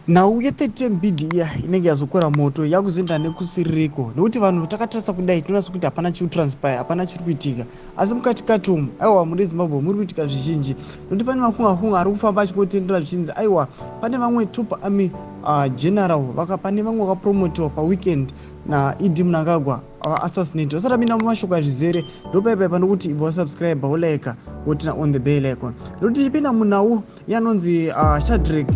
Nhau ye-third term bid iya inenge yazokora moto, yakuzoenda nekusiririko, nekuti vanhu takatarisa kudai tinoona sekuti hapana chiri kutranspire, hapana chiri kuitika. Asi mukati kati umu, aiwa, muri Zimbabwe muri kuitika zvizhinji, nekuti pane makunga-kunga ari kufamba achingotenderera, zvichinzi aiwa, pane vamwe top army general vaka, pane vamwe vakapromotiwa paweekend naED Mnangagwa, assassinate. Vasati apinda mumashoko azvizere, ndopaipai nokuti ibva wasubscribe, wolike, woturn on the bell icon, nekuti tichipinda munhau yanonzi Shadrack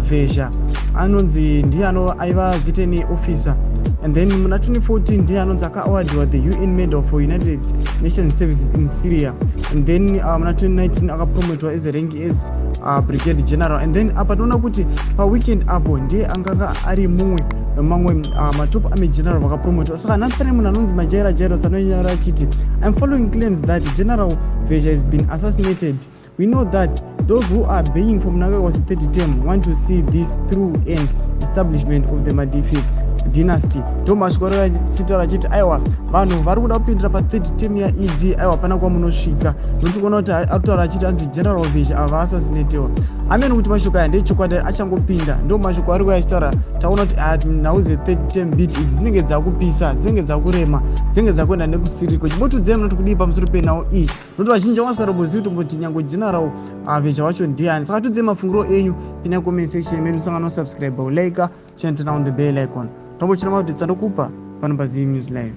Vezha, anonzi ndiye aiva ZNA officer, and then muna 2014 ndiye anonzi akaawardiwa the UN Medal for United Nations Services in Syria, and then muna 2019 akapromotwa as a rank as brigade general. And then apa tinoona kuti paweekend apo ndiye anganga ari mumwe mamwe matop army general vakapromotwa. Saka nhasi pane munhu anonzi Majaira Jairos anonyora achiti, "I'm following claims that General Vezha has been assassinated. We know that those who are baying for Mnangagwa's third term want to see this through an establishment of the Madifi dynasty." Ndo masvikoro achitaura achiti aiwa, vanhu vari kuda kupindira pathird term yaED, aiwa, pana kwamunosvika, nokuti kuona kuti arikutaura achiti anzi General Vezha ava assassinatewa. Amene kuti mashoko aya ndechokwadi, achangopinda, ndo mashoko ari kuya achitaura. Taona kuti nhau dzethird term bid idzi dzinenge dzakupisa, dzinenge dzakurema, dzinenge dzakuenda nekusiriko. Chimbotiudzai munoti kudii pamusoro penhau iyi, nokuti vazhinji vangasikatombozivi kutomboti nyange General Vezha wacho ndiani. Saka tiudzai mafungiro enyu, pinda comment section medu, sangano, subscribe, like, turn on the bell icon, tombochina maupdates andokupa pano paZim News Live.